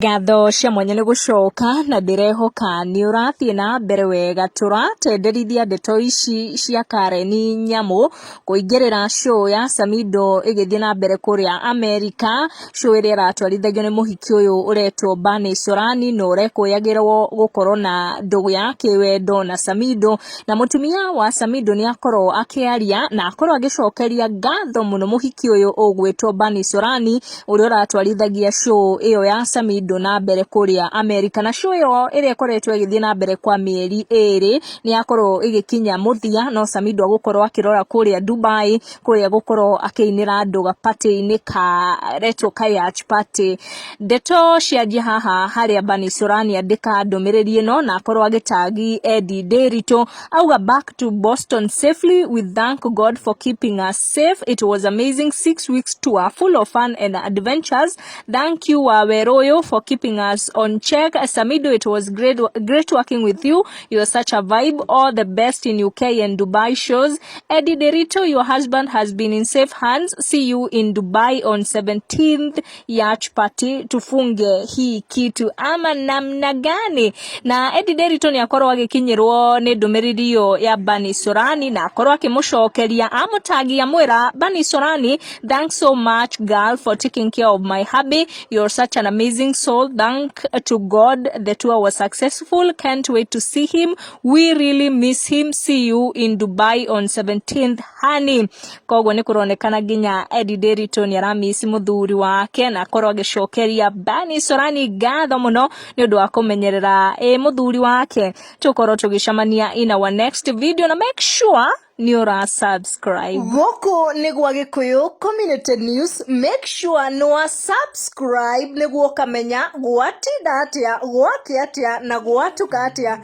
Ngatho cia mwanya nĩ gũcoka na ndĩrehoka nĩ ũrathiĩ na mbere wega. Tũratenderithia ndeto ici cia Karen Nyamu kũingĩrĩra show ya Samido ĩgĩthiĩ na mbere kũrĩa Amerika, show ĩrĩa ĩratwarithagio nĩ mũhiki ũyũ ũretwo Bernice Sorani na ũrekũyagĩrwo gũkorwo na ndũgũ ya kĩwendo na Samido. Na mũtumia wa Samido nĩ akorwo akĩaria na akorwo agĩcokeria ngatho mũno mũhiki ũyũ ũgwĩtwo Bernice Sorani, ũrĩa ũratwarithagia show ĩyo ya Samido na mbere kũrĩa Amerika. Na show ĩyo ĩrĩa ĩkoretwo ĩgĩthiĩ na mbere kwa mĩeri 2 nĩ yakorwo ĩgĩkinya mũthia, no Samido agũkorwo akĩrora kũrĩa Dubai, kũrĩa gũkorwo akĩinĩra andũ gapatĩ-inĩ karetwo ka yacht party. Ndeto cianjia haha harĩa Bernice Sorani andĩka ndũmĩrĩri ĩno na akorwo agĩtagi Eddie Ndiritu, auga, "Back to Boston safely. We thank God for keeping us safe. It was amazing 6 weeks tour full of fun and adventures. Thank you, Waweroyo, for keeping us on check. Samido, it was great, great working with you. You're such a vibe. All the best in UK and Dubai shows. Eddie Derito, your husband has been in safe hands. See you in Dubai on 17th yacht party. Tufunge hii kitu ama namna gani?" Na Eddie Derito nĩ akorwo agĩkinyĩrwo nĩ ndũmĩrĩri ĩyo ya Bernice Sorani na akorwo akĩmũcokeria, amũtagia amwĩra, "Bernice Sorani, thanks so much, girl, for taking care of my hubby. You're such an amazing soul. Thank to God the tour was successful. Can't wait to see him. We really miss him. See you in Dubai on 17th, honey." Koguo nĩ kũronekana nginya Eddie Derito nĩ aramisi mũthuri wake na akorwo agĩcokeria Bernice Sorani ngatho mũno nĩ ũndũ wa kũmenyerera ĩ mũthuri wake. Tũkorwo tũgĩcemania in our next video, na make sure nĩ ũra subscribe. Gũkũ nĩ gwa Gĩkũyũ Community News. Make sure nĩ wa subscribe nĩguo ũkamenya gwatinda atĩa, gwakĩa atĩa na gwatuka atĩa.